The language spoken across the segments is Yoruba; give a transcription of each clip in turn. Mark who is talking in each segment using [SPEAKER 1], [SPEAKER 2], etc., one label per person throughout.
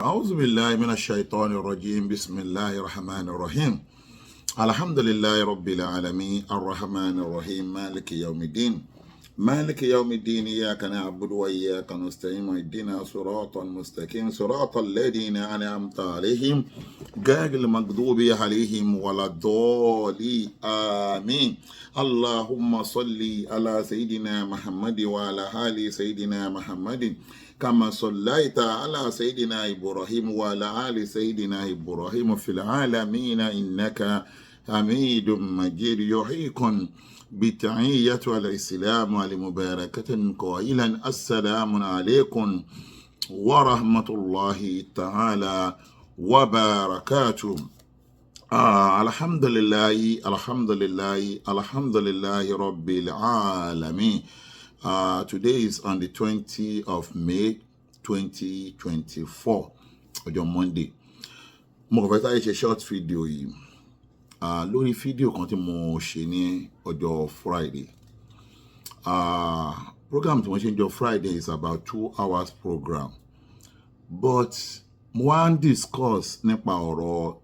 [SPEAKER 1] أعوذ بالله من الشيطان الرجيم. بسم الله الرحمن الرحيم. الحمد لله رب العالمين الرحمن الرحيم مالك يوم الدين مالك يوم الدين إياك نعبد وإياك نستعين اهدنا صراطا مستقيم صراط الذين أنعمت عليهم غير المغضوب عليهم ولا الضالين آمين. اللهم صل على سيدنا محمد وعلى آل سيدنا محمد كما صليت على سيدنا إبراهيم وعلى آل سيدنا إبراهيم في العالمين إنك حميد مجيد. يحييكم بتحية الإسلام المباركة قائلا السلام عليكم ورحمة الله تعالى وبركاته. الحمد لله الحمد لله الحمد لله رب العالمين. Today is on the 20th of May 2024, ọjọ́ Monday. Mo kàn fẹ́ sáré ṣe short video yìí lórí fídíò kan tí mo ṣe ní ọjọ́ Friday. Program tí mo ṣe ní ọjọ́ Friday is about 2 hours program, but mo wá ń discuss nípa ọ̀rọ̀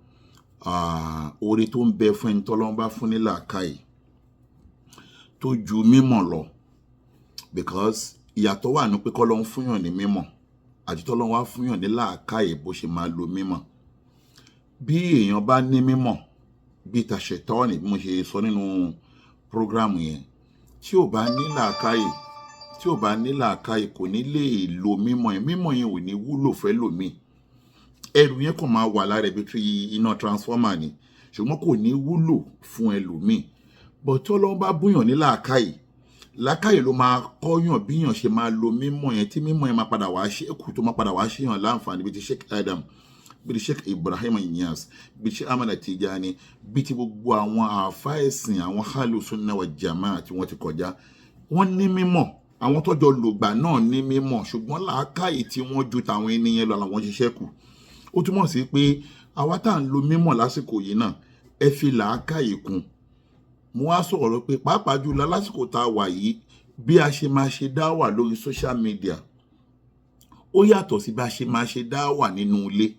[SPEAKER 1] oore tó ń bẹ fún ẹni tọ́lọ́run bá fún ní làákàyè tó ju mímọ̀ lọ, because ìyàtọ̀ wà ní pé kọ́lọ́run fúnyàn ní mímọ̀ àti tọ́lọ́run wá fúnyàn ní làákàyè bó ṣe máa lo mímọ̀. Bí èèyàn bá ní mímọ̀ bí tàṣetọ́ọ̀nì, bí mo ṣe sọ nínú program yẹn, tí ò bá ní làákàyè, tí ò bá ní làákàyè, kò ní lè lo mímọ̀ yẹn. Mímọ̀ yẹn ò ní wúlò fẹ́lòmíì. Ẹrù yẹn kàn máa wà lára ibi tí iná transformer ni, ṣùgbọ́n kò ní wúlò fún ẹlòmíì. But tí Ọlọ́run bá búyàn ní làákàyè, làákàyè ló máa kọ́yàn bíyàn ṣe máa lo mímọ̀ yẹn, tí mímọ̀ yẹn máa padà wá ṣe kù, tó máa padà wá ṣèyàn láǹfààní, bíi ti Sheikh Adam, bíi ti Sheikh Ibrahim Inyas, bíi ti Sheikh Ahmad Tijani, bíi ti gbogbo àwọn àáfàá ẹ̀sìn, àwọn Ahlu Sunnah wa Jamaa tí wọ́n ti kọjá. Wọ́n ní mímọ̀, àwọn tọ́jọ́ lògbà náà ní mímọ̀, ṣùgbọ́n làákàyè tí wọ́n ju tàwọn ènìyàn lọ làwọn ṣiṣẹ́ kù. Ó túmọ̀ sí pé àwa tá à ń lo mímọ̀ lásìkò yìí náà, ẹ fi làákàyè kún. Mo wá sọ̀rọ̀ pé pàápàá jùlọ lásìkò tá a wà yìí, bí a ṣe máa ṣe dá wà lórí social media, ó yàtọ̀ sí bí a ṣe máa ṣe dá wà nínú ilé.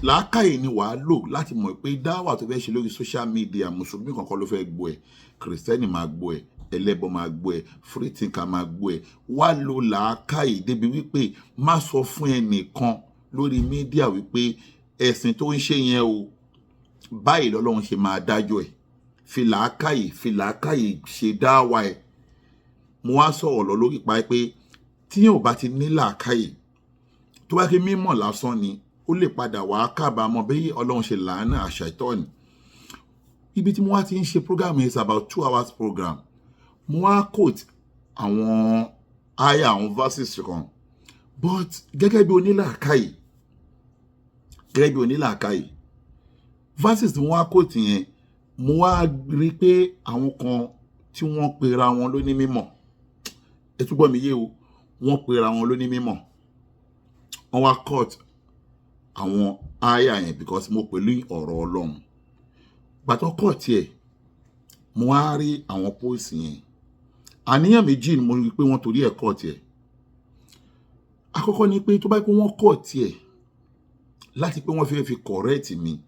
[SPEAKER 1] Làákàyè ni wàá lò láti mọ̀ pé dáwà tó fẹ́ ṣe lórí social media, mùsùlùmí kankan ló fẹ́ gbọ́ ẹ̀, kìrìsìtẹ́nì máa gbọ́ ẹ̀, ẹlẹ́bọ máa gbọ́ ẹ̀, free thinker máa gbọ́ ẹ̀. Wá lo làákàyè débi wípé má sọ fún ẹnìkan lórí media wípé ẹ̀sìn tó ń ṣe yẹn o, báyìí lọ́lọ́run ṣe máa dájọ́ ẹ̀. Fi làákàyè, fi làákàyè ṣe dáwà ẹ̀. Mo wá sọ̀rọ̀ lọ lórí pa pé tí yóò bá ti ní làákàyè, tó bá kí mímọ̀ lásán ni, ó lè padà wá kábàámọ̀ bí Ọlọ́run ṣe làánà àṣàìtọ́ni. Ibi tí mo wá ti ń ṣe program is about 2 hours program. Mo wá quote àwọn aya, àwọn verses kan, but gẹ́gẹ́ bí onílàákàyè, gẹ́gẹ́ bí onílàákàyè, verses tí mo wá quote yẹn, mo wá rí pé àwọn kan tí wọ́n pera wọn lóní mímọ̀, ẹ túbọ̀ mi yé o, wọ́n pera wọn lóní mímọ̀, wọ́n wá quote àwọn aya yẹn because mo pẹ̀lú ọ̀rọ̀ Ọlọ́run gbàtọ́ quote ẹ̀. Mo wá rí àwọn post yẹn, àníyàn méjì ni mo rí pé wọ́n torí ẹ̀ quote ẹ̀. Àkọ́kọ́ ni pé tó bá pé wọ́n quote ẹ̀ láti pé wọ́n fẹ́ fi correct mi,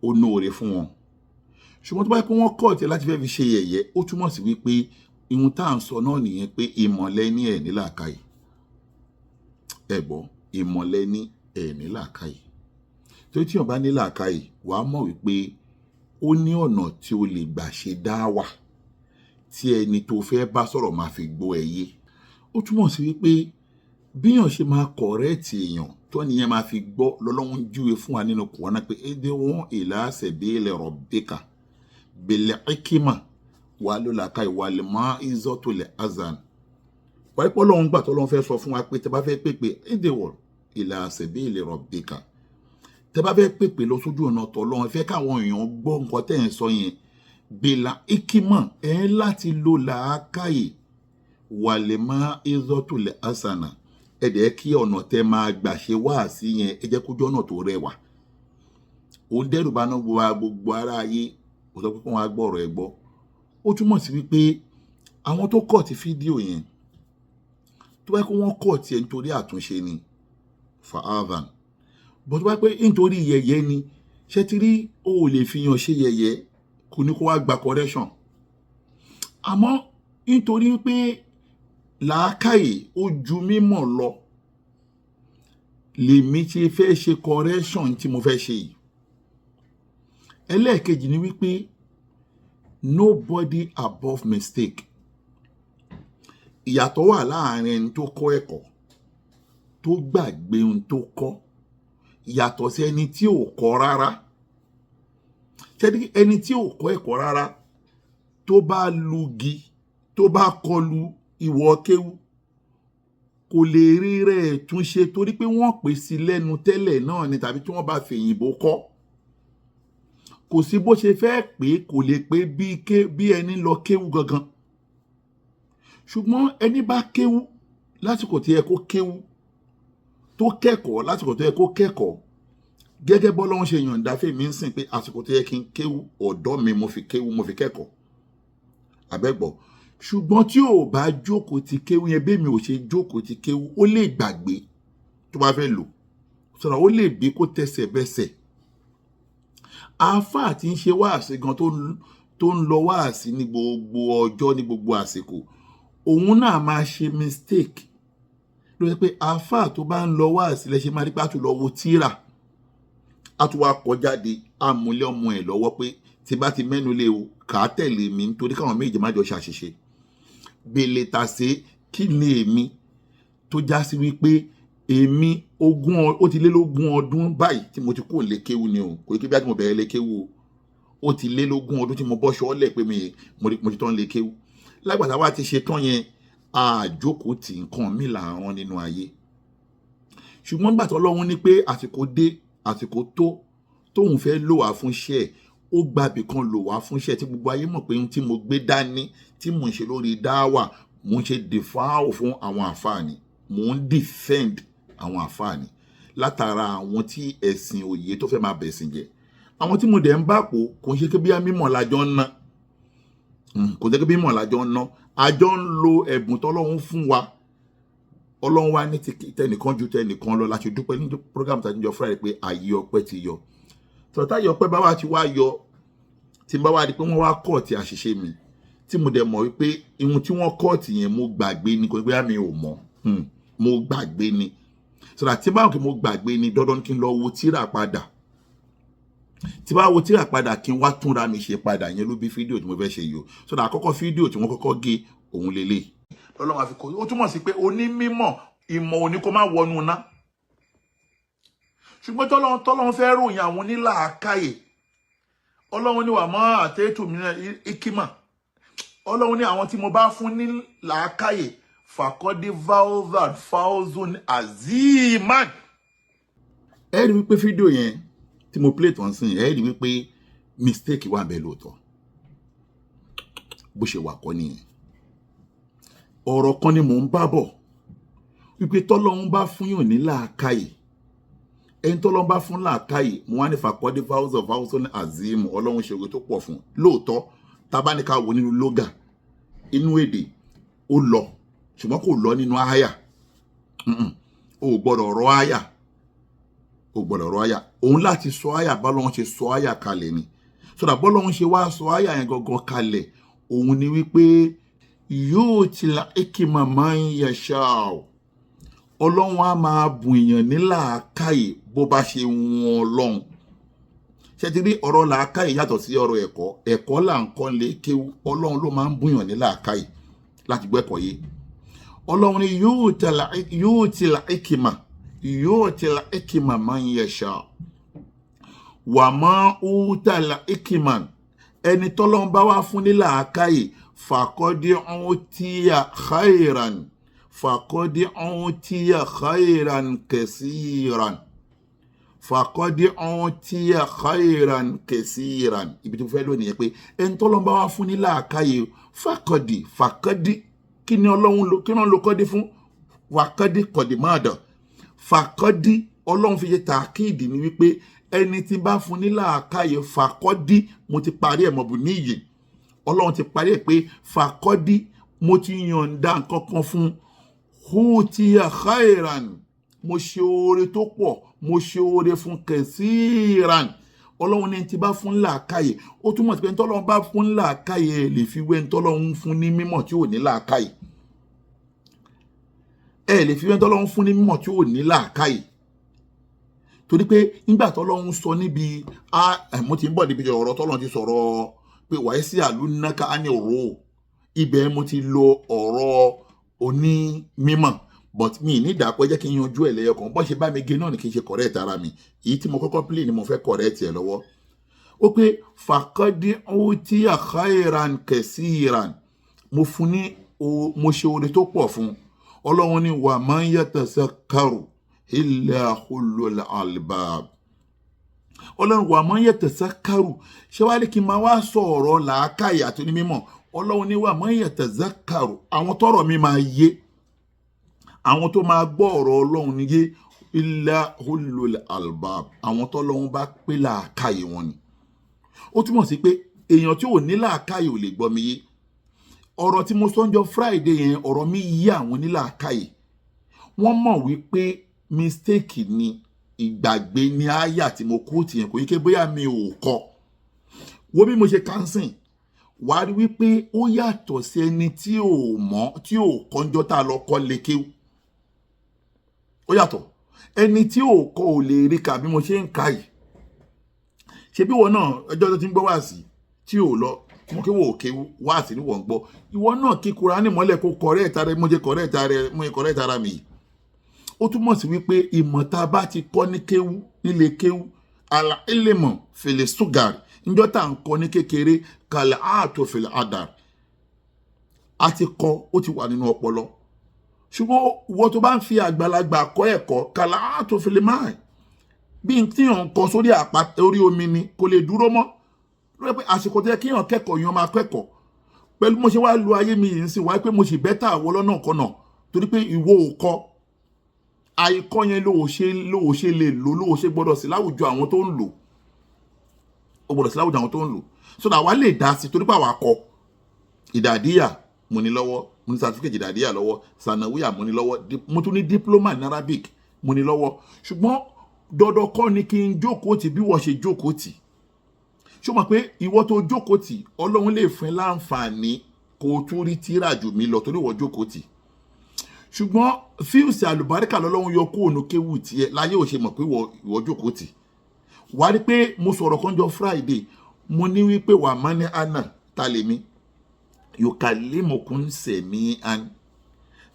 [SPEAKER 1] ó nóore fún wọn. Ṣùgbọ́n tó bá pé wọ́n quote ẹ̀ láti fẹ́ fi ṣe yẹ̀yẹ́, ó túmọ̀ sí wípé ihun tá à ń sọ náà nìyẹn, pé ìmọ̀lẹ́ ní ẹ̀ ní làákàyè. Ẹ gbọ́, ìmọ̀lẹ́ ní ẹ̀ ní làákàyè. Torí tí èèyàn bá ní làákàyè, wàá mọ̀ wípé ó ní ọ̀nà tí o lè gbà ṣe dáwà tí ẹni tó fẹ́ bá sọ̀rọ̀ máa fi gbọ́ ẹ yé. Ó túmọ̀ sí wípé bíyàn ṣe máa correct èèyàn tó nìyẹn máa fi gbọ́ lọ́lọ́run júwe fún wa nínú Kùránì pé ud'u ila sabili rabbika bil hikma, wà ló làákàyè, wal mau'izatil hasana. Wáyé pé Ọlọ́run gbà tó Ọlọ́run fẹ́ sọ fún wa pé tẹ bá fẹ́ pèpè, ud'u ila sabili rabbika, tẹ bá fẹ́ pèpè lọ sójú ọ̀nà tọ̀lọ́run, ẹ fẹ́ káwọn èèyàn gbọ́ nǹkan tẹ́ ẹ̀ ń sọ yẹn, bil hikma, ẹ̀ láti lo làákàyè, wal mau'izatil hasana. Ẹ dẹ̀ kí ọ̀nà tẹ máa gbà ṣe wáàsí yẹn, ẹ jẹ́ kó jẹ́ ọ̀nà tó rẹwà. Ó ń dẹ́rù bá ná gbogbo ará ayé, kò sọ pé kí wọ́n á gbọ́ ọ̀rọ̀ ẹ gbọ́. Ó túmọ̀ sí wípé àwọn tó cut fídíò yẹn, tó bá yẹ kó wọ́n cut ẹ̀ nítorí àtúnṣe ni, Fa'adhan. Bó tó bá pé nítorí yẹ̀yẹ́ ni, ṣé ti rí, o ò lè fi hàn ṣe yẹ̀yẹ́, kò ní kó wá gba correction. Àmọ́ nítorí pé làákàyè ó ju mímọ̀ lọ, lèmi ṣe fẹ́ ṣe correction tí mo fẹ́ ṣe yìí. Ẹlẹ́ẹ̀kejì ni wípé nobody above mistake. Ìyàtọ̀ wà láàrin ẹni tó kọ́ ẹ̀kọ́ tó gbàgbé ohun tó kọ́, yàtọ̀ sí ẹni tí ò kọ́ rárá. Ẹni tí ò kọ́ ẹ̀kọ́ rárá, tó bá lugi, tó bá kọlu ìwọ kéwú, kò lè rí rẹ̀ túnṣe, torí pé wọ́n pè sí lẹ́nu tẹ́lẹ̀ náà ni, tàbí tí wọ́n bá fèyìnbó kọ́, kò sí bó ṣe fẹ́ pé kò lè pé bí ẹni lọ kéwú gangan. Ṣùgbọ́n ẹni bá kéwú lásìkò tí yẹ kó kéwú, tó kẹ́kọ̀ọ́ lásìkò tó yẹ kó kẹ́kọ̀ọ́, gẹ́gẹ́ bọ́lọ́run ṣe yọ̀ǹda fèmí ń sìn pé àsìkò tó yẹ kí n kéwú, ọ̀dọ́ mi mo fi kéwú, mo fi kẹ́kọ̀ọ́ àbẹ́gbọ̀. Ṣùgbọ́n tí ò bá jókòó ti kéwú yẹn, bẹ́ẹ̀ mi ò ṣe jókòó ti kéwú, ó lè gbàgbé tó bá fẹ́ lò sọ̀rọ̀, ó lè bí kó tẹsẹ̀ bẹsẹ̀. Àáfàá tí ń ṣe wáàsí gan, tó ń lọ wáàsí ní gbogbo ọjọ́, ní gbogbo àsìkò, òun náà máa ṣe mistake. Ló yẹ pé àáfàá tó bá ń lọ wáàsí lẹ́sẹ̀ máa rí pé a tún lọ wo tíra, a tún wá kọ jáde, àmúlẹ̀ ọmọ ẹ̀ lọ́wọ́ pé tí bá ti mẹ́nu lé o, kà á tẹ̀lé mi, nítorí káwọn méjì má jọ ṣàṣìṣe. Gbèlè tàṣe kí ni èmi tó já sí wípé èmi ogún, ó ti lé lógún ọdún báyìí tí mo ti kó lé kéwu ni o. Kò kí bí a ti mo bẹ̀rẹ̀ lé kéwu o, ó ti lé lógún ọdún tí mo bọ́ ṣọ́ọ́lẹ̀ pé mi mo ti tán lé kéwu. Lágbàtà wa ti ṣe tán yẹn, àjókòó tí nǹkan mi là ń rán nínú ayé. Ṣùgbọ́n gbà tó Ọlọ́run ní pé àsìkò dé, àsìkò tó tóun fẹ́ lò wá fún iṣẹ́ ẹ̀, ó gbàbì kan lò wá fún iṣẹ́ tí gbogbo ayé mọ̀ pé ohun tí mo gbé dání, tí mò ń ṣe lórí dáwà, mò ń ṣe dìfáàwò fún àwọn àfààní, mò ń defend àwọn àfààní látara àwọn tí ẹ̀sìn òye tó fẹ́ máa bẹ̀sìn jẹ́. Àwọn tí mo dẹ̀ ń bá pò, kò ń ṣe pé bí mímọ̀ lájọ́ ń ná, kò jẹ́ pé mímọ̀ lájọ́ ń ná, àjọ ń lo ẹ̀bùn tọ́lọ́run fún wa. Ọlọ́run wa ní tẹnìkan ju tẹnìkan lọ. Láti dúpẹ́ ní program tàbí jọ Friday pé ààyè ọpẹ́ ti yọ. Tọ́tà ààyè ọpẹ́ bá wá ti wá yọ, tí n bá wá di pé wọ́n wá kọ́ọ̀tì àṣìṣe mi, tí mo dẹ̀ mọ̀ wípé ihun tí wọ́n kọ́ọ̀tì yẹn, mo gbàgbé ni, kò ní pé mi ò mọ̀, mo gbàgbé ni. Sọ̀rọ̀ tí báwọn kì mo gbàgbé ni, dandan kí n lọ wo tírà padà. Tí bá wo tírà padà, kí n wá túnra mi ṣe padà. Yẹn ló bí fídíò tí mo fẹ́ ṣe yìí o. Sọ̀rọ̀ àkọ́kọ́, fídíò tí wọ́n kọ́kọ́ gé òun lélẹ̀ lọ́lọ́run àfikún. Ó túmọ̀ sí pé onímímọ̀, ìmọ̀ òní kó má wọnú ná. Ṣùgbọ́n tọ́lọ́run fẹ́ ròyìn àwọn onílàákàyè, Ọlọ́run ní wà mọ́ àtẹ́tù mi ikima. Ọlọ́run ní àwọn tí mo bá fún ní làákàyè, fàkọ́dé vaozad faozun aziman. Ẹ rí wípé fídíò yẹn tí mo play tán sí, ẹ rí wípé mistake wà bẹ́ẹ̀ lóòótọ́. Bó ṣe wà kọ́ nìyẹn. Ọ̀rọ̀ kan ni mò ń bá bọ̀ wípé tọ́lọ́run bá fún yàn ní làákàyè, ẹni tọ́lọ́run bá fún làákàyè, mo wá ní fàkọ́dé faozad faozun azim, Ọlọ́run ṣe oore tó pọ̀ fún lóòótọ́. Tábánikà wo nínú lógà, inú èdè, ó lọ, ṣùgbọ́n kò lọ nínú àyà. O ò gbọ́dọ̀ rọ àyà, o gbọ́dọ̀ rọ àyà. Òun láti sọ àyà bọ́lọ́run ṣe sọ àyà kalẹ̀ ni. Sọdọ̀ bọ́lọ́run ṣe wá sọ àyà yẹn gangan kalẹ̀, òun ni wípé yóò ti la ikima man yasha. Ọlọ́run á máa bùn èèyàn ní làákàyè bó bá ṣe wọn. Ọlọ́run ṣe ti rí, ọ̀rọ̀ làákàyè yàtọ̀ sí ọ̀rọ̀ ẹ̀kọ́. Ẹ̀kọ́ là ń kọ́ lé kéwú. Ọlọ́run ló máa ń bùyàn ní làákàyè láti gbọ́ ẹ̀kọ́ yé. Ọlọ́run ni yóò ti la ikima, yóò ti la ikima man yasha wà mọ́ útàlà ikima. Ẹni tọ́lọ́run bá wá fún ní làákàyè, fàkọ́dé ọ̀hún khairan, fàkọ́dé ọ̀hún khairan kẹsíran, fàkọ́dé ọ̀hún khairan kẹsíran. Ibi tí mo fẹ́ lónìí yẹn pé ẹni tọ́lọ́run bá wá fún ní làákàyè, fàkọ́dé, fàkọ́dé, kí ni Ọlọ́run lo, kí ni wọ́n lo kọ́dé fún? Fàkọ́dé kọ̀dé máa dàn fàkọ́dí. Ọlọ́run fi ṣe tàkìdì ni wípé ẹni tí bá fún ní làákàyè, fàkọ́dí, mo ti parí ẹ̀ mọ̀bù níyì. Ọlọ́run ti parí ẹ̀ pé fàkọ́dí, mo ti yọ̀ǹda nǹkan kan fún hutiya khairan. Mo ṣe oore tó pọ̀, mo ṣe oore fún كثيرا. Ọlọ́run ní ti bá fún làákàyè, ó túmọ̀ sí pé ntọ́lọ́run bá fún làákàyè lè fi wé ntọ́lọ́run fún ní mímọ̀ tí ò ní làákàyè. Ẹ lè fi wé ntọ́lọ́run fún ní mímọ̀ tí ò ní làákàyè, torí pé nígbà tọ́lọ́run sọ níbi, mo ti ń bọ̀ níbi ọ̀rọ̀ tọ́lọ́run ti sọ̀rọ̀ pé wàá sí àlùnáka á ní ọ̀rọ̀ ibẹ̀, mo ti lo ọ̀rọ̀ oní mímọ̀, but mi ní ìdàpọ̀. Jẹ́ kí n yanjú ẹ̀ lẹ́yọ kan. Bọ́ ṣe bá mi gé náà ni kí n ṣe correct ara mi. Èyí tí mo kọ́kọ́ play ni mo fẹ́ correct ẹ̀ lọ́wọ́. Ó pé فقد أوتي خيرا كثيرا, mo fún ní o, mo ṣe oore tó pọ̀ fún. Ọlọ́run ní وما يتذكر إلا أولو الألباب. Ọlọ́run وما يتذكر, ṣé wàá ní kí n máa wá sọ ọ̀rọ̀ làákàyè àti onímọ̀? Ọlọ́run ní وما يتذكر, àwọn tọ́rọ̀ mi máa yé, àwọn tó máa gbọ́ ọ̀rọ̀ Ọlọ́run ní yé, إلا أولو الألباب, àwọn tọ́lọ́run bá pé làákàyè wọn ni. Ó túmọ̀ sí pé èèyàn tí ò ní làákàyè ò lè gbọ́ mi yé. Ọ̀rọ̀ tí mo sọ ń jọ Friday yẹn, ọ̀rọ̀ mi yé àwọn onílàákàyè. Wọ́n mọ̀ wípé mistake ni, ìgbàgbé ní àyà tí mo kó tìyẹn, kò yí ké bóyá mi ò kọ. Wo bí mo ṣe kánṣìn, wàá rí wípé ó yàtọ̀ sí ẹni tí ò mọ̀, tí ò kọ́njọ́ tá a lọ kọ́ lékéwú. Ó yàtọ̀. Ẹni tí ò kọ́ ò lè rí kà bí mo ṣe ń ka yìí. Ṣe bí ìwọ náà, ẹjọ́ tó ti ń gbọ́ wáàsí tí ò lọ mo kí wò ó kéwú, wáàsí ni wọ́n ń gbọ́. Ìwọ náà kí Kùránì mọ́lẹ̀ kó correct ara. Mo ṣe correct ara, mo ṣe correct ara mi yìí. Ó túmọ̀ sí wípé ìmọ̀ tá a bá ti kọ́ ní kéwú, nílé kéwú, العلم في الصغر, níjọ́ tá à ń kọ́ ní kékeré, كالعطف في الهدر, a ti kọ́, ó ti wà nínú ọpọlọ. Ṣùgbọ́n ìwọ tó bá ń fi àgbàlagbà kọ́ ẹ̀kọ́, كالعطف في الماء, bí n tíyàn ń kọ sórí àpáta orí omi ni, kò lè dúró mọ́. Lórí pé àsìkò tó yẹ kíyàn kẹ́kọ̀ọ́, yàn máa kẹ́kọ̀ọ́. Pẹ̀lú mo ṣe wá lu ayé mi yìí ń sìn wáyé pé mo sì better àwọ̀ lọ́nà kọ́nà, torí pé ìwọ ò kọ́. Àìkọ́ yẹn ló ò ṣe lè lò, ló ò ṣe gbọ́dọ̀ sí láwùjọ àwọn tó ń lò. Ó gbọ́dọ̀ sí láwùjọ àwọn tó ń lò so that àwa lè dá sí, torí pé àwa kọ ìdàdíyà mo ní lọ́wọ́, mo ní certificate ìdàdíyà lọ́wọ́, sànàwíyà mo ní lọ́wọ́, mo tún ní diploma in Arabic mo ní lọ́wọ́. Ṣùgbọ́n dandan kọ́ ni kí n jókòó tì bí wọ́n ṣe jókòó tì. Ṣó mọ̀ pé ìwọ tó jókòó tì, Ọlọ́run lè fún ẹ láǹfààní kó o tún rí tíra jù mí lọ torí ìwọ jókòó tì? Ṣùgbọ́n fíùsì àlùbáríkà lọ́lọ́run yọ kó ònú kéwù tiẹ̀ láyé ò ṣe mọ̀ pé ìwọ jókòó tì. Wàá rí pé mo sọ̀rọ̀ kan jọ Friday, mo ní wípé wà má ní àná ta lèmi يكلمكم سميعا,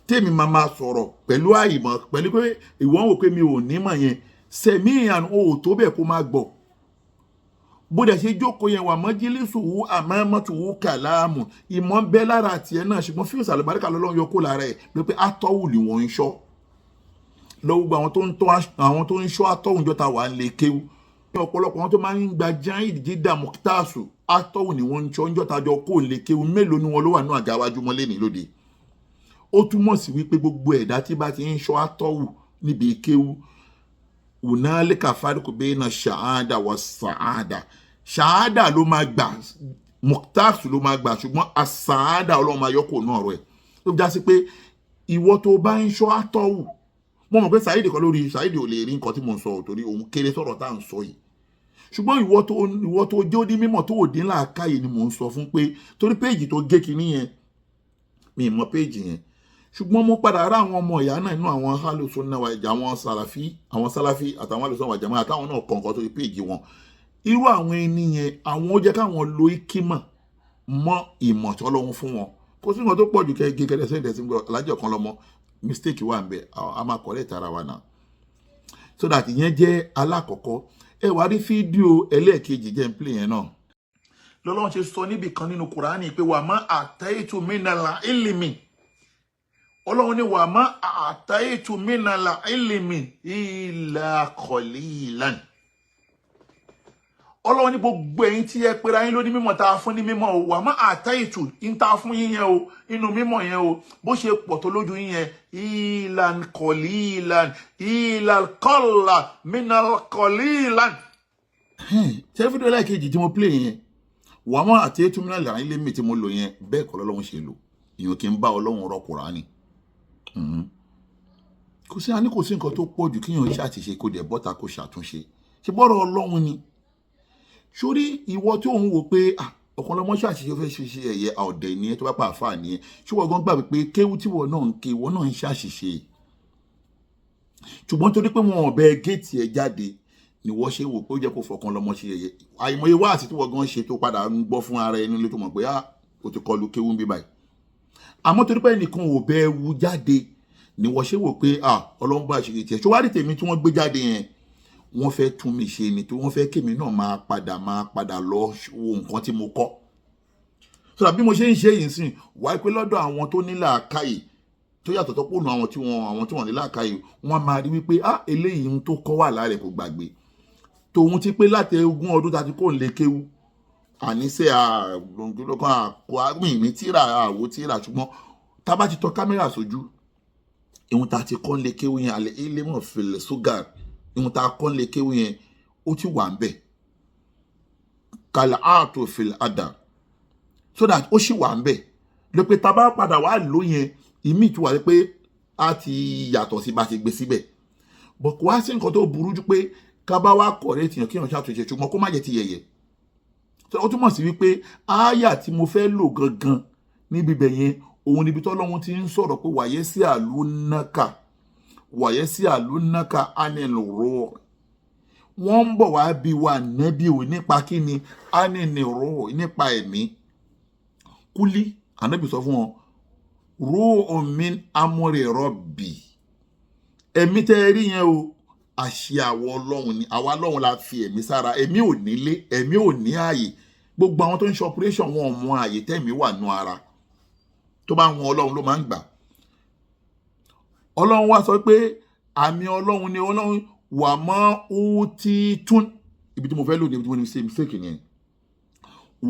[SPEAKER 1] tèmi máa ma sọ̀rọ̀ pẹ̀lú àìmọ̀, pẹ̀lú pé ìwọ ń wò pé mi ò ní mọ̀ yẹn. سميعا, o ò tó bẹ́ẹ̀ kó máa gbọ́. Bó dẹ̀ ṣe jókòó yẹn, wà مجلسه أمامته كلام, ìmọ̀ ń bẹ lára tiẹ̀ náà, ṣùgbọ́n fíùsì àlùbáríkà lọ́lọ́run yọ kó lára ẹ̀ ló pé atọ́wù ni wọ́n ń ṣọ́ lọ́wọ́. Gbogbo àwọn tó ń tọ́, àwọn tó ń ṣọ́ atọ́wù jọta wà ń lè kéwú. Ní ọ̀pọ̀lọpọ̀ àwọn tó máa ń gba جيد جدا ممتاز, atọ́wù ni wọ́n ń ṣọ́ ń jọta jọ kó lè kéwú. Mélòó ni wọn ló wà ní àga wájú mọ́lé ní lóde? Ó túmọ̀ sí wípé gbogbo ẹ̀dá tí bá ti ń ṣọ́ atọ́wù níbi kéwú, هنالك فرق بين الشهادة والسعادة. شهادة ló máa gbà, ممتاز ló máa gbà, ṣùgbọ́n السعادة, Ọlọ́run máa yọkò náà rẹ̀. Tó já sí pé ìwọ tó bá ń ṣọ́ àtọ́wù, mo mọ̀ pé Saheed kan lórí Saheed ò lè rí nǹkan tí mo ń sọ, torí òun kéré sọ̀rọ̀ tá à ń sọ yìí. Ṣùgbọ́n ìwọ tó jẹ́ ó ní mímọ̀ tó òdín làákàyè ni mò ń sọ fún, pé torí péèjì tó gé kinní yẹn, mi ì mọ péèjì yẹn, ṣùgbọ́n mo padà rá àwọn ọmọ ìyá náà nínú àwọn alùsùn náà, àwọn sàlàfí, àwọn sàlàfí àtàwọn alùsùn wà jàmáà, àtàwọn náà kọ̀ nǹkan tó péèjì wọn. Irú àwọn ẹni yẹn, àwọn ó jẹ́ káwọn lo ikímọ̀ mọ́ ìmọ̀ tí Ọlọ́run fún wọn. Kò sí nǹkan tó pọ̀ jù kẹ́ gé kẹ́lẹ́ sẹ́yìn tẹ̀sí gbọ́ alájọ kan lọ́mọ. Mistake wà ń bẹ, a máa correct ara wa náà. So that ìyẹn jẹ́ alákọ̀ọ́kọ́. Ẹ wá rí fídíò ẹlẹ́ẹ̀kejì, jẹ́ ń play yẹn náà. Lọ́lọ́run ṣe sọ níbì kan nínú Kùránì pé وما آتيتم من العلم, Ọlọ́run ní وما آتيتم من العلم إلا قليلا. Ọlọ́run ní gbogbo ẹ̀yin tí ẹ pera yín lóní mímọ̀, tá a fún ní mímọ̀ o, وما آتيتم ń tá a fún yín yẹn o, inú mímọ̀ yẹn o, bó ṣe pọ̀ tó lójú yín yẹn, إلا قليلا إلا قلة من قليلا. Ṣé fídíò ẹlẹ́ẹ̀kejì tí mo play yẹn, وما آتيتم من العلم tí mo lò yẹn, bẹ́ẹ̀ kọ́ lọ́lọ́run ṣe lò. Ìyẹn kì í bá Ọlọ́run rọ Kùránì. Kò sí, a ní kò sí nǹkan tó pọ̀ jù kíyàn ṣàtìṣe, kó dẹ̀ bọ́ta kó ṣàtúnṣe. Ṣe bọ́rọ̀ Ọlọ́run ni? Sórí ìwọ tí òun wò pé ọ̀kan lọ́mọ ṣàṣìṣe, fẹ́ ṣe ṣe ẹ̀yẹ ọ̀dẹ̀ ni ẹ, tó bá pa àfáà ni ẹ, ṣé wọ́n gan gbàgbé pé kéwú tí wọ́n náà ń ké, ìwọ náà ń ṣàṣìṣe? Ṣùgbọ́n torí pé wọn ò bẹ géètì ẹ jáde ni wọ́n ṣe wò pé ó jẹ́ kó fọkàn lọ́mọ ṣe ẹ̀yẹ. Àìmọye wáàsí tí wọ́n gan ṣe tó padà ń gbọ́ fún ara ẹni lé, tó mọ̀ pé o ti kọlu kéwú ń bí báyìí. Àmọ́ torí pé ẹnìkan ò bẹ wu jáde ni wọ́n ṣe wò pé Ọlọ́run bá ṣe tiẹ̀. Ṣé wàá rí tèmi tí wọ́n gbé jáde yẹn, wọ́n fẹ́ tún mi ṣe ni, tí wọ́n fẹ́ kémi náà máa padà lọ wo nǹkan tí mo kọ́ sọ̀rọ̀ bí mo ṣe ń ṣe yìí sìn wáyé, pé lọ́dọ̀ àwọn tó ní làákàyè tó yàtọ̀ tó pònú àwọn tí wọ́n ní làákàyè, wọ́n máa rí wípé eléyìí ń tó kọ́ wà lára ẹ̀, kò gbàgbé tòun ti pé láti 20 ọdún tá a ti kó ń lè kéwú. Àníṣe àgbọ̀ngàn àkó àmì mi tíra àwò tíra, ṣùgbọ́n tá a bá ti tọ kámẹ́rà sójú, ìhun tá a ti kọ́ ń lè kéwú yẹn, àlẹ́ ilé mọ̀ fèlè sógà, ìhun tá a kọ́ ń lè kéwú yẹn, ó ti wà ń bẹ̀ kàlẹ́ ààtò fèlè àdà, so that ó sì wà ń bẹ̀ ló pé tá a bá padà wá lò yẹn, ìmí ìtura wà pé a ti yàtọ̀ sí bá a ti gbé síbẹ̀. Bọ̀ kò wá sí nǹkan tó burú jù pé ká bá wá correct yàn, kí yàn ṣàtúnṣe, ṣùgbọ́n kó má jẹ́ ti yẹ̀yẹ̀. Ó túmọ̀ sí wípé ááyà tí mo fẹ́ lò gangan níbi ibẹ̀ yẹn, òun níbi tọ́lọ́run ti ń sọ̀rọ̀ pé wàyẹ́ sí àlùnáka, wàyẹ́ sí àlùnáka ánìlòrò. Wọ́n ń bọ̀ wá bí wa nẹ́bí ò nípa kíni? Ánìlòrò, nípa ẹ̀mí. Kúlí, ànábì sọ fún wọn, ruhun min amri rabbi, ẹ̀mí tẹ́ ẹ rí yẹn o, àṣẹ àwọ Ọlọ́run ni. Àwa Ọlọ́run la fi ẹ̀mí sára. Ẹ̀mí ò nílé, ẹ̀mí ò ní ààyè. Gbogbo àwọn tó ń ṣe operation, wọn ò mọ ààyè tẹ́mí wà nù ara. Tó bá wọn Ọlọ́run ló máa ń gbà. Ọlọ́run wá sọ pé àmì Ọlọ́run ni. Ọlọ́run wà mọ́ útí tún. Ibi tí mo fẹ́ lò ní ibi tí mo ní ṣe mistake nìyẹn.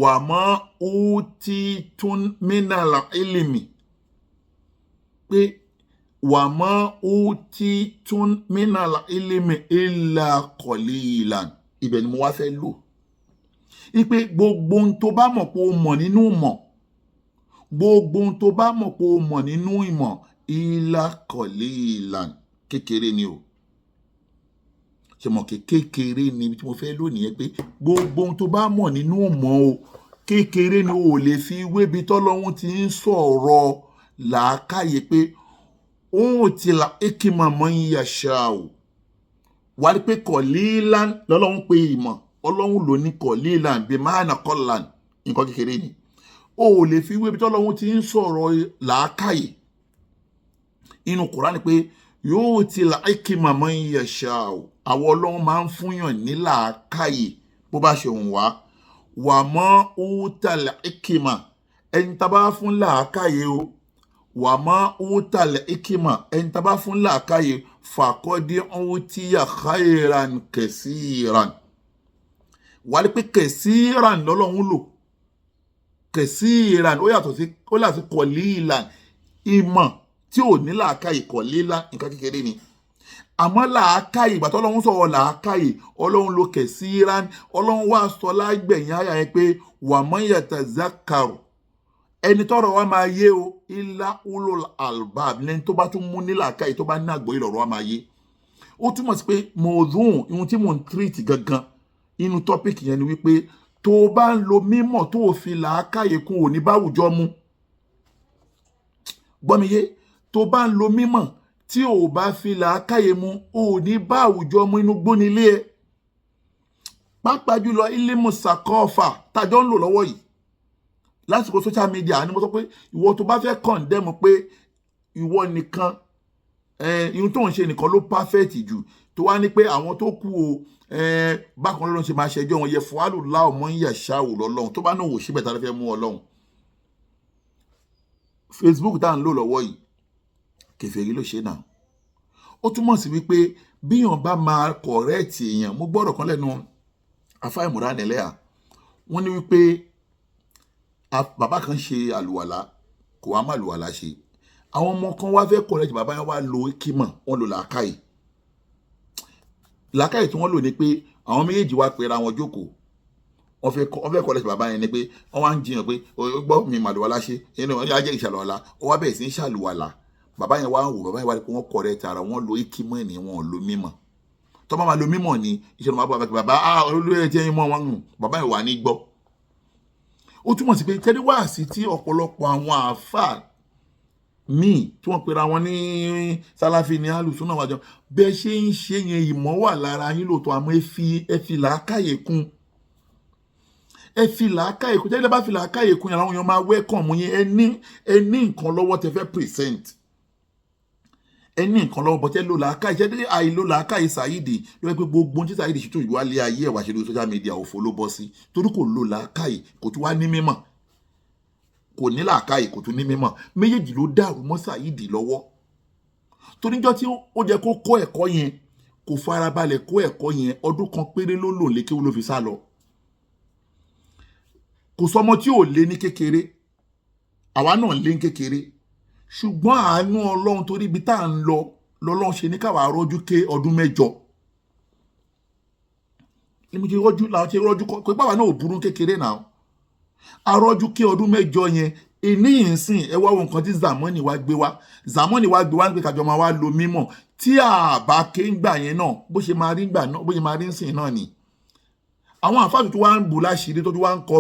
[SPEAKER 1] Wà mọ́ útí tún mínàlá ìlìmì, pé wà mọ́ útí tún mínàlá ìlìmì ìlà kọ̀lílan. Ibẹ̀ ni mo wá fẹ́ lò ipe gbogbo ohun tó bá mọ̀ pé o mọ̀ nínú mọ̀, gbogbo ohun tó bá mọ̀ pé o mọ̀ nínú ìmọ̀, ìlà kọ̀lílan, kékeré ni o. Ṣe mọ̀ kékeré ni? Ibi tí mo fẹ́ lò nìyẹn, pé gbogbo ohun tó bá mọ̀ nínú mọ̀ o, kékeré ni. O lè fi wébi tọ́lọ́hún ti ń sọ̀rọ̀ làákàyè pé òun ti la ekima mọ́ ń yàṣà o. Wà á rí pé kọ̀lílan lọ́lọ́hún pé ìmọ̀ Ọlọ́hun ló ní kọ̀lílan bí máàna kọ́lan, nǹkan kékeré ni. O ò lè fi wébi tọ́lọ́hún ti ń sọ̀rọ̀ làákàyè inú Kùránì pé yóò ti la ekima mọ́ ń yàṣà o. Àwọn Ọlọ́run máa ń fúnyàn ní làákàyè bó bá ṣe wùn wá. Wà mọ́ útàlẹ̀ ekima, ẹni tá a bá fún làákàyè o, wà mọ́ útàlẹ̀ ekima, ẹni tá a bá fún làákàyè, fàkọ́dí útíyà khairan kẹsíran. Wà á rí pé kẹsíran lọ́lọ́run lò. Kẹsíran ó yàtọ̀ sí, ó yàtọ̀ sí kọ̀lílan. Ìmọ̀ tí ò ní làákàyè, kọ̀lílan, nǹkan kékeré ni. Àmọ́ làákàyè, ìgbà tọ́lọ́run sọ̀rọ̀ làákàyè, Ọlọ́run ló kẹsíran. Ọlọ́run wá sọ lágbẹ̀yìn àyà yẹn pé wà mọ́ yàtọ̀ zakaru, ẹni tọ́rọ̀ wa máa yé o, ilá ulul albab, lẹni tó bá tún mú ní làákàyè, tó bá ní àgbọ́yé, lọ́rọ̀ wa máa yé. Ó túmọ̀ sí pé mọ̀ọ́dún ihun tí mò ń treat gangan inú topic yẹn ni wípé tó o bá ń lo mímọ̀ tó o fi làákàyè kún, ò ní báwùjọ mu. Gbọ́ mi yé? Tó bá ń lo mímọ̀ tí ò bá fi làákàyè mu, ò ní bá àwùjọ mu, inú gbónilé ẹ. Pàápàá jùlọ ilé musakọ́fà tájọ́ ń lò lọ́wọ́ yìí lásìkò social media ni mo sọ pé ìwọ tó bá fẹ́ condemn pé ìwọ nìkan, irun tó ń ṣe nìkan ló perfect jù, tó wá ní pé àwọn tó kú o, bákan lọ́lọ́run ṣe máa ṣẹjọ́ wọn yẹ fún àlùlá ọmọ ń yà ṣáwò lọ́lọ́run, tó bá náà wò síbẹ̀, tá a fẹ́ mú Ọlọ́run. Facebook tá à ń lò lọ́wọ́ yìí, kèfèrí ló ṣe náà. Ó túmọ̀ sí wípé bíyàn bá máa correct èèyàn, mo gbọ́dọ̀ kan lẹ́nu afá ìmúra nílẹ̀ à, wọ́n ní wípé bàbá kan ṣe àlùwàlá, kò wá má àlùwàlá ṣe. Àwọn ọmọ kan wá fẹ́ correct bàbá yẹn, wá lo kímọ̀, wọ́n lo làákàyè. Làákàyè tí wọ́n lò ní pé àwọn méjèèjì wá pera wọn jókòó, wọ́n fẹ́ correct bàbá yẹn ni pé wọ́n wá ń jiyàn pé ó gbọ́ mi màlúwàlá ṣe inú wọn á jẹ́ ìṣàlùwàlá. Ó wá bẹ̀rẹ̀ sí ń ṣàlùwàlá. Bàbá yẹn wá ń wò, bàbá yẹn wá rí pé wọ́n correct ara wọn, lo ikimọ̀ ni, wọn ò lo mímọ̀. Tó bá máa lo mímọ̀ ni iṣẹ́ ló máa bá bàbá olóyè tí ẹ̀yin mọ́ wọn nù. Bàbá yẹn wà ní gbọ́. Ó túmọ̀ sí pé tẹ́lẹ̀ wá sí tí ọ̀pọ̀lọpọ̀ àwọn àáfàá míì tí wọ́n pera wọn ní sálàfí ní alùsùnà wájọ bẹ́ẹ̀ ṣe ń ṣe yẹn, ìmọ̀ wà lára yín lóòótọ́, àmọ́ ẹ fi làákàyè kún, ẹ fi làákàyè kún. Tẹ́lẹ̀ bá fi làákàyè kún yẹn, àwọn èèyàn máa welcome yín. Ẹ ní nǹkan lọ́wọ́ tẹ fẹ́ present, ẹ ní nǹkan lọ́wọ́ bọ́tẹ́ ló làákàyè. Ṣé àìló làákàyè Saheed ló yẹ pé gbogbo ohun tí Saheed ṣètò ìwálé ayé ẹ̀ wá ṣe lórí social media, òfò ló bọ́ sí, torí kò lo làákàyè, kò tún wá ní mímọ̀. Kò ní làákàyè, kò tún ní mímọ̀, méjèèjì ló dàrú mọ́ Saheed lọ́wọ́. Toríjọ́ tí ó jẹ́ kó kọ́ ẹ̀kọ́ yẹn, kò farabalẹ̀ kó ẹ̀kọ́ yẹn. Ọdún kan péré ló lò lékè ló fi sá lọ. Kò sọmọ tí ò lé ní kékeré, àwa náà lé ní kékeré, ṣùgbọ́n àánú Ọlọ́run, torí ibi tá à ń lọ lọ́lọ́run ṣe ní káwa rọ́jú ké ọdún 8 ní mo ṣe rọ́jú làwọn ṣe rọ́jú kọ́ pé báwa náà ò burú kékeré náà, arọ́jú ké ọdún 8 yẹn. Ìní yìí ń sìn, ẹ wá wo nǹkan tí Zamani wá gbé wá. Zamani wá gbé wá ní pé kájọ máa wá lo mímọ̀. Tí àbá ké ń gbà yẹn náà, bó ṣe máa rí gbà náà, bó ṣe máa rí ń sìn náà ni àwọn àfáà tó wá ń bù láṣìírí, tó wá ń kọ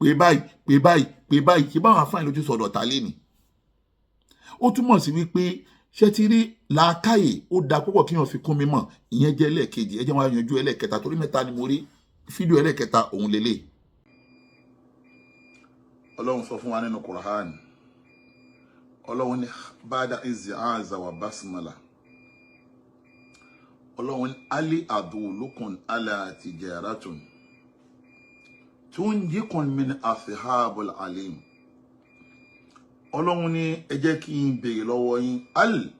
[SPEAKER 1] pé báyìí, pé báyìí, pé báyìí. Ṣé báwọn àfáà ló ti sọ̀dọ̀ ta lé ni? Ó túmọ̀ sí wípé ṣé ti rí làákàyè, ó da púpọ̀ kí wọ́n fi kún mímọ̀. Ìyẹn jẹ́ ẹlẹ́ẹ̀kejì. Ẹ jẹ́ wọn yanjú ẹlẹ́ẹ̀kẹta, torí mẹ́ta ni mo rí. Fídíò ẹlẹ́ẹ̀kẹta òun lélẹ̀. Ọlọ́run sọ fún wa nínú Quran, Ọlọ́run ní bada isti'aza wa basmala, Ọlọ́run ní hal adullukum ala tijaratin tunjikum min adhabin alim. Ọlọ́run ní ẹ jẹ́ kí n béèrè lọ́wọ́ yín, al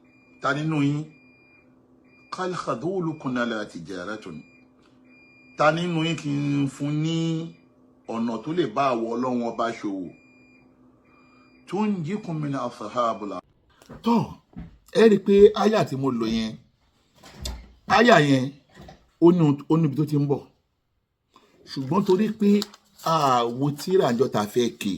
[SPEAKER 1] ta nínú yín, hal adullukum ala tijaratin, ta nínú yín kí n fún ní ọ̀nà tó lè bá àwọ̀ Ọlọ́run ọba ṣòwò, tunjikum min adhabin. Tọ́ ẹ rí i pé àyà tí mo lò yẹn, àyà yẹn ó níbi tó ti ń bọ̀, ṣùgbọ́n torí pé àwo tíra àjọ tá a fẹ́ ké,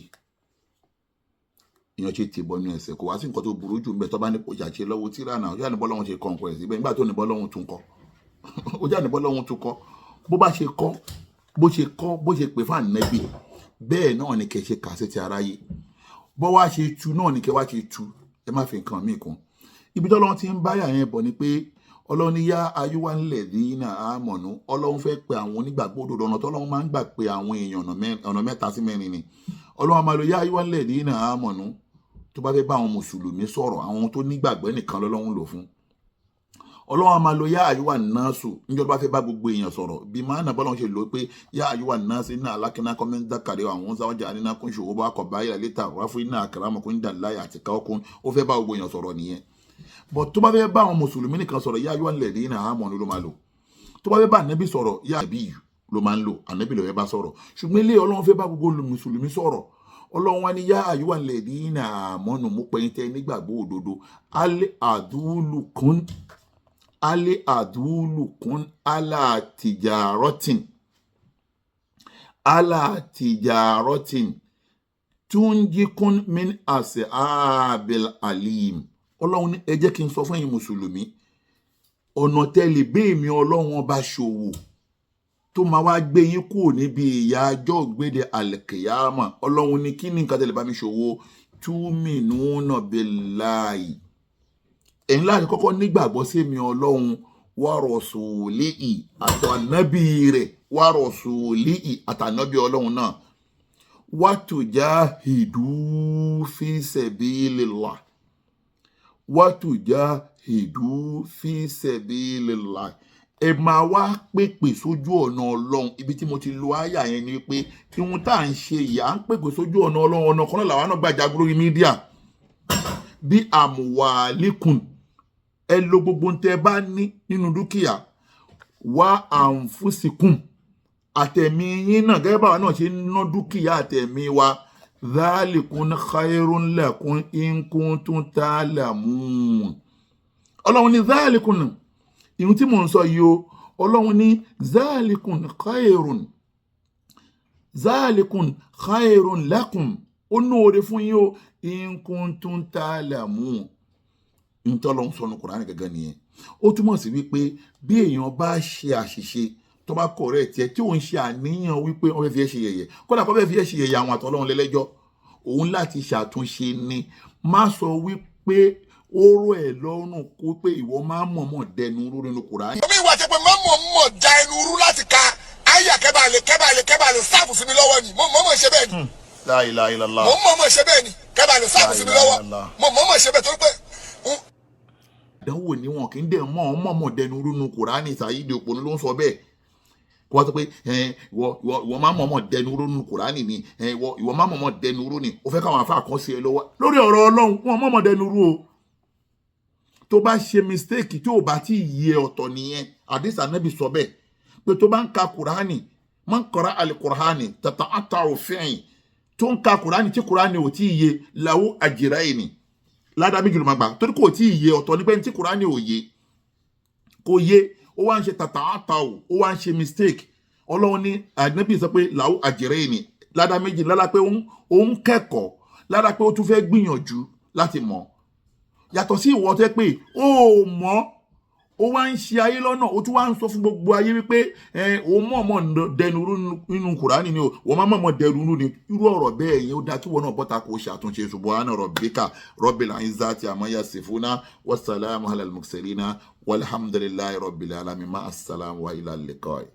[SPEAKER 1] èèyàn ṣe tì bọnú ẹsẹ̀, kò wá sí nǹkan tó burú jù níbẹ̀. Tó bá ní kò ṣàṣe lọ́wọ́ tíra náà, ó yà ní bọ́lọ́hún ṣe kọ́ nǹkan ẹ̀ síbẹ̀. Nígbà tó ní bọ́lọ́hún tún kọ́, ó yà ní bọ́lọ́hún tún kọ́, bó bá ṣe kọ́, bó ṣe kọ́, bó ṣe pè fún ànábì, bẹ́ẹ̀ náà ni kẹ́ ṣe kà sí ti aráyé. Bó wá ṣe tu náà ni kẹ́ wá ṣe tu, ẹ má fi nǹkan míì kún. Ibi tí Ọlọ́run ti ń báyà yẹn bọ̀ ni pé Ọlọ́run ní yá ayyuhalladhina amanu. Ọlọ́run fẹ́ pe àwọn onígbàgbọ́ òdodo. Ọ̀nà tọ́lọ́run máa ń gbà pé àwọn èèyàn, ọ̀nà mẹ́ta sí mẹ́rin ni. Ọlọ́run máa lo yá ayyuhalladhina amanu tó bá fẹ́ bá àwọn mùsùlùmí sọ̀rọ̀, àwọn tó nígbàgbọ́ nìkan lọ́lọ́run lò fún. Ọlọ́run máa lo yá ayyuhan nasu níjọ́ tó bá fẹ́ bá gbogbo èèyàn sọ̀rọ̀, bí máa nà bọ́lọ́run ṣe lò ó pé yá ayyuhan nasu inna khalaqnakum min dhakarin wa untha wa ja'alnakum shu'uban wa qaba'ila lita'arafu inna akramakum indallahi atqakum. Ó fẹ́ bá gbogbo èèyàn sọ̀rọ̀ nìyẹn. But tó bá fẹ́ bá àwọn mùsùlùmí nìkan sọ̀rọ̀, yá ayyuhalladhina amanu ló máa lò. Tó bá fẹ́ bá ànábì sọ̀rọ̀, yá àbí ló máa ń lò, ànábì ló fẹ́ bá sọ̀rọ̀. Ṣùgbọ́n ilé Ọlọ́run fẹ́ bá gbogbo mùsùlùmí sọ̀rọ̀. Ọlọ́run wá ní yá ayyuhalladhina amanu, mú pẹ́yìn tẹ́ nígbàgbọ́ òdodo, hal adullukum, hal adullukum ala tijaratin, ala tijaratin tunjikum min adhabin alim. Ọlọ́run ní ẹ jẹ́ kí n sọ fún ẹ̀yin mùsùlùmí ọ̀nà tẹ́lẹ̀ bẹ́ẹ̀ mi Ọlọ́run ọba ṣòwò tó máa wá gbé yín kúrò níbi ìyà ọjọ́ ògbéde alkiyama. Ọlọ́run ní kí ni nǹkan tẹ́lẹ̀ bá mi ṣòwò? Tu'minuna billahi, ẹ̀yin láti kọ́kọ́ nígbàgbọ́ sí mi Ọlọ́run, wa rasulihi, àtànábì rẹ̀, wa rasulihi, àtànábì Ọlọ́run náà, wa tujahidu fi sabilillah, wa tujahidu fi sabilillah, ẹ máa wá pèpè sójú ọ̀nà Ọlọ́run. Ibi tí mo ti lo àyà yẹn ni pé ihun tá à ń ṣe yìí, à ń pèpè sójú ọ̀nà Ọlọ́run. Ọ̀nà kan náà làwọn náà gbàjà lórí media bí amwalikum, ẹ lo gbogbo ohun tẹ́ bá ní nínú dúkìá, wa anfusikum, àtẹ̀mí yín náà, gẹ́gẹ́ báwa náà ṣe ń ná dúkìá àtẹ̀mí wa. Dhalikum khairun lakum in kuntum ta'lamun. Ọlọ́run ní dhalikum, ìhun tí mò ń sọ yìí o. Ọlọ́run ní dhalikum khairun, dhalikum khairun lakum, ó ní oore fún yín o, in kuntum ta'lamun. Ntọ́lọ́ ń sọnù Kùránì gẹ́gẹ́ nìyẹn. Ó túmọ̀ sí wípé bí èèyàn bá ṣe àṣìṣe, tó bá correct ẹ, tí òun ṣe àníyàn wípé wọ́n fẹ́ fi ẹ́ ṣe yẹ̀yẹ́, kódà kó fẹ́ fi ẹ́ ṣe yẹ̀yẹ́, àwọn àtọ́lọ́run lẹ́lẹ́jọ́. Òun láti ṣàtúnṣe ni. Má sọ wípé ó rọ̀ ẹ́ lọ́rùn kó pé ìwọ máa mọ̀ọ́mọ̀ dẹnu rú nínú Kùránì.
[SPEAKER 2] Omi ìwà tẹ pé má mọ̀ mọ̀ da ẹnu rú láti ka àyà kẹ́bàlẹ̀ kẹ́bàlẹ̀ kẹ́bàlẹ̀ sáàfù sí mi lọ́wọ́ ni. Mo mọ̀ mọ̀ ṣe bẹ́ẹ̀ ni.
[SPEAKER 1] La ilaha illallah.
[SPEAKER 2] Mo mọ̀ mọ̀ ṣe bẹ́ẹ̀ ni, kẹ́bàlẹ̀ sáàfù sí mi lọ́wọ́. Mo mọ̀ mọ̀ ṣe bẹ́ẹ̀ torí pé
[SPEAKER 1] Àdánwò ni wọn kì í dẹ̀ mọ̀ ọ́n mọ̀ọ́mọ̀ dẹnu rú nínú Kùránì. Saheed Òpònú ló ń sọ bẹ́ẹ̀. Kó wá sọ pé ìwọ ìwọ ìwọ máa mọ̀ọ́mọ̀ dẹnu rú nínú Kùránì ni, ìwọ ìwọ máa mọ̀ọ́mọ̀ dẹnu rú ni. Ó fẹ́ káwọn afá kan sí ẹ lọ́wọ́ lórí ọ̀rọ̀ Ọlọ́run. Wọn mọ̀ọ́mọ̀ dẹnu rú o. Tó bá ṣe mistake tí ò bá tí ì yé, ọ̀tọ̀ nìyẹn. Àdìsá Nábì sọ bẹ́ẹ̀ pé tó bá ń ka Kùránì, man qara al-Kùránì tata ata òfin, tó ń ka Kùránì tí Kùránì ò tí ì yé, lahu ajrayni, ládàá méjì ló máa gbà, torí kò tí ì yé. Ọ̀tọ̀ ní pé tí Kùránì ò yé, kò yé, ó wá ń ṣe tata ata o, ó wá ń ṣe mistake, Ọlọ́run ní, Ànábì sọ pé lahu ajrayni, ládàá méjì, ládàá pé ó ń kẹ́kọ̀ọ́, ládàá pé ó tún fẹ́ gbìyànjú láti mọ̀. Yàtọ̀ sí ìwọ tẹ́ pé ó mọ̀, ó wá ń ṣe ayé lọ́nà, ó tún wá ń sọ fún gbogbo ayé wípé òun mọ̀ọ́mọ̀ dẹnu rú nínú Kùránì ni o, wọ́n má mọ̀ọ́mọ̀ dẹnu rú ni. Irú ọ̀rọ̀ bẹ́ẹ̀ yẹn, ó dáa kí wọ́n náà bọ́ta kó ṣàtúnṣe. Subhana rabbika rabbil izzati amma yasifuna, wassalamu alal mursalina, walhamdulillahi rabbil alamin. Ma assalam wa ila liqai.